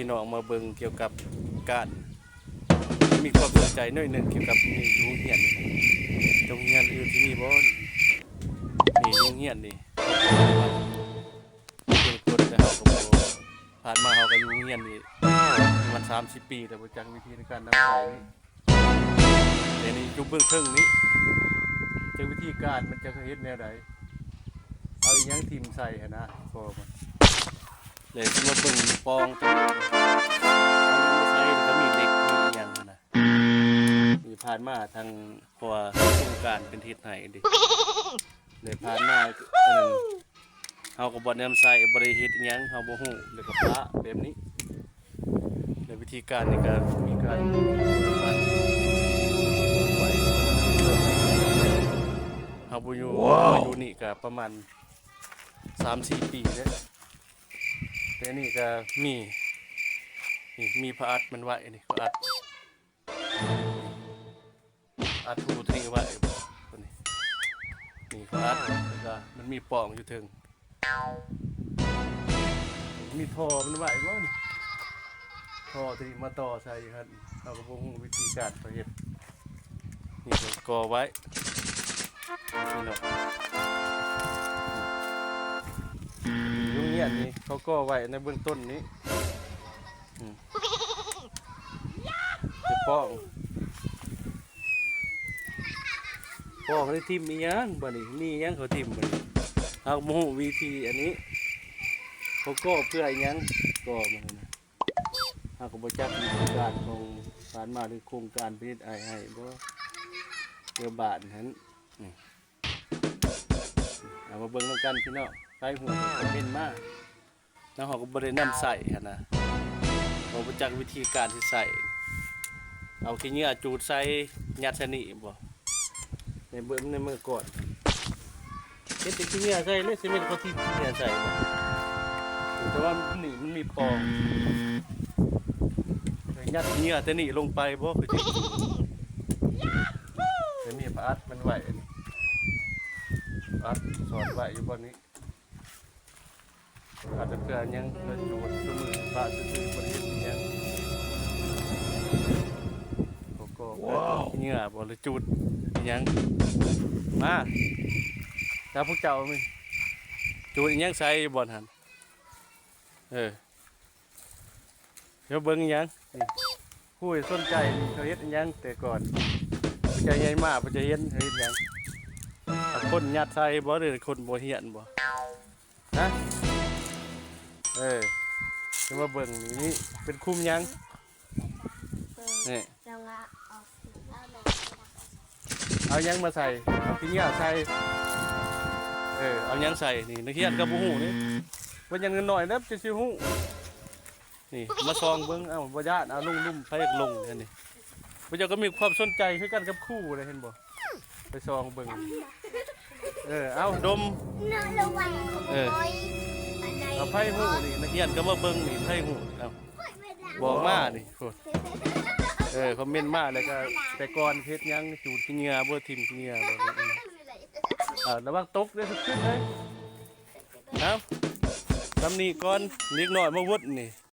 ພີ່ນ້ອງມາເບິ່ງກ່ຽວກັບການ ມີຄວາມສົນໃຈໜ້ອຍໜຶ່ງກ່ຽວກັບນີ້ ຢູ່ໂຮງຮຽນນີ້ ໂຮງຮຽນອື່ນຊິມີບໍ່? ນີ້ຢູ່ໂຮງຮຽນນີ້ ເປັນກົດ ແຕ່ເຮົາກໍບໍ່ ຜ່ານມາເຮົາກໍຢູ່ໂຮງຮຽນນີ້ປະມານສາມສິບປີແລ້ວ ບໍ່ຈັກວິທີໃນການນຳໃຊ້ນີ້ ແຕ່ນີ້ຢູ່ເບື້ອງເທິງນີ້ ຈັກວິທີການມັນຈະເຮັດແນວໃດ ເອົາອີ່ຫຍັງຖິ້ມໃສ່ຫັ້ນນະ ກໍມັນ ແລ້ວຊິມາເບິ່ງປອງຕົວນີ້ ເອົາຫຍັງມາໃສ່ ແລ້ວກໍມີເຫຼັກ ມີອີ່ຫຍັງຫັ້ນນະ ນີ້ຜ່ານມາທາງ ເພາະວ່າໂຄງການເພິ່ນເຮັດໃຫ້ເດ້ ແລ້ວຜ່ານມາ ອັນນັ້ນ ເຮົາກໍບໍ່ນຳໃຊ້ ບໍ່ໄດ້ເຮັດອີ່ຫຍັງ ເຮົາບໍ່ຮູ້ ແລ້ວກໍປະແບບນີ້ ແລ້ວວິທີການນີ້ກໍມີການ ເຮົາບໍ່ຢູ່ ມາຢູ່ນີ້ກໍປະມານສາມສີ່ປີແລ້ວ ແຕ່ນີ້ກໍມີ ນີ້ ມີຜ້າອັດມັນໄວ້ ນີ້ ຜ້າອັດ ອັດຮູໂຕນີ້ໄວ້ ຕົວນີ້ ນີ້ ອັດ ແລ້ວກໍມັນມີປ່ອງຢູ່ເທິງ ມີທໍ່ມັນໄວ້ບໍ່ນີ້ ທໍ່ທີ່ມາຕໍ່ໃສ່ຫັ້ນ ເຮົາກໍບໍ່ຮູ້ວິທີການເຂົາເຮັດ ນີ້ກໍກໍ່ໄວ້ ນີ້ເນາະ ໂຮງຮຽນນີ້ເຂົາກໍ່ໄວ້ໃນເບື້ອງຕົ້ນນີ້ ອືມ ໄປປ້ອງ ປ້ອງໄດ້ຖິ້ມອີ່ຫຍັງບາດນີ້ ມີຫຍັງເຂົາຖິ້ມບາດນີ້ ເຮົາບໍ່ຮູ້ວິທີອັນນີ້ ເຂົາກໍ່ເພື່ອອີ່ຫຍັງ ກໍ່ມັນນະ ເຮົາກໍບໍ່ຈັກວິທີການຂອງຜ່ານມາ ຫຼືໂຄງການຜະລິດອ້າຍໃຫ້ບໍ່ ເພື່ອບ້ານຫັ້ນ ນີ້ ເອົາມາເບິ່ງນຳກັນພີ່ນ້ອງ ໃຜຮູ້ກໍຄອມເມັນມາ ແລ້ວເຮົາກໍບໍ່ໄດ້ນຳໃຊ້ຫັ້ນນະ ເຮົາບໍ່ຈັກວິທີການທີ່ໃຊ້ ເອົາຂີ້ເຫຍື້ອຈູດໃສ່ ຍັດໃສ່ນີ້ບໍ່ ໃນເບິ່ງໃນມື້ກ່ອນ ເຮັດແຕ່ຂີ້ເຫຍື້ອໃສ່ເລີຍ ຊິແມ່ນເຂົາຖິ້ມຂີ້ເຫຍື້ອໃສ່ບໍ່ ແຕ່ວ່ານີ້ມັນມີປ່ອງ ຍັດຂີ້ເຫຍື້ອແຕ່ນີ້ລົງໄປບໍ່ ຄືຊິ ແຕ່ມີຜ້າອັດມັນໄວ້ ອັດສອດໄວ້ຢູ່ບ່ອນນີ້ ອາດຈະເພື່ອຫຍັງ ເພື່ອຈູດ ຊຸມມື້ປະຊື່ໆ ບໍ່ໄດ້ເຮັດອີ່ຫຍັງ ກໍ ກໍເຫຍື້ອບໍ່ ຫຼືຈູດອີ່ຫຍັງ ມາ ຖ້າພວກເຈົ້າມີ ຈູດອີ່ຫຍັງໃສ່ຢູ່ບ່ອນຫັ້ນ ເອີ ດຽວເບິ່ງອີ່ຫຍັງ ນີ້ ຜູ້ສົນໃຈນີ້ ເຂົາເຮັດອີ່ຫຍັງແຕ່ກ່ອນ ຜູ້ໃຫຍ່ມາ ຜູ້ຈະເຫັນເຂົາເຮັດຫຍັງ ເອົາຄົນຍັດໃສ່ບໍ່ ຫຼືຄົນບໍ່ຮຽນບໍ່ ຮະ ເອີ ຈະມາເບິ່ງນີ້ ນີ້ເປັນຄຸມຫຍັງ ນີ້ ເອົາຫຍັງມາໃສ່ ເອົາຂີ້ເຫຍື້ອໃສ່ ເອີ ເອົາຫຍັງໃສ່ ນີ້ ນັກຮຽນກໍບໍ່ຮູ້ນີ້ ເປັນຫຍັງນ້ອຍໆ ແລ້ວຈະຊິຮູ້ ນີ້ ມາສ່ອງເບິ່ງ ເອົ້າ ບໍ່ຢ້ານ ເອົາລົງລຸ່ມ ໃຜຢາກລົງ ອັນນີ້ ພວກເຈົ້າກໍມີຄວາມສົນໃຈຄືກັນກັບຄູເດ້ ເຫັນບໍ່ ໄປສ່ອງເບິ່ງ ເອີ ເອົາດົມ ເອີ ເອົາ ໃຜຮູ້ນີ້ ນັກຮຽນກໍມາເບິ່ງນີ້ ໃຜຮູ້ ເອົາ ບອກມານີ້ ໂອ້ ເອີ ຄອມເມັນມາ ແລ້ວກໍແຕ່ກ່ອນເຮັດຫຍັງ ຈູດຂີ້ເຫຍື້ອບໍ່ ຖິ້ມຂີ້ເຫຍື້ອບໍ່ ເອີ ລະວັງຕົກເດີ ຂຶ້ນເລີຍ ເອົາ ສ່ຳນີ້ກ່ອນ ເດັກນ້ອຍມາວົນນີ້